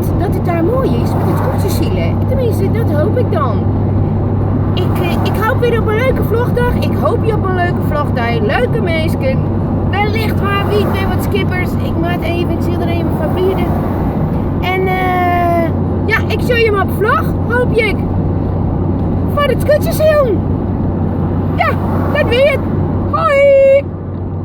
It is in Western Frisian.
fynt dat it daar moai is met it skûtsjesilen. Tenminste, dat hoop ik dan. Ik, eh, ik hoop weer op in leuke vlogdag. Ik hoop je op in leuke vlogdag. Leuke minsken. Wellicht waar wie weer wat skippers. Ik maak even, ik sil der even foar biede. En eh, ja, ik sjoch je op vlog, hoop ik. Foar it skûtsjesilen. Ja, dat wie it.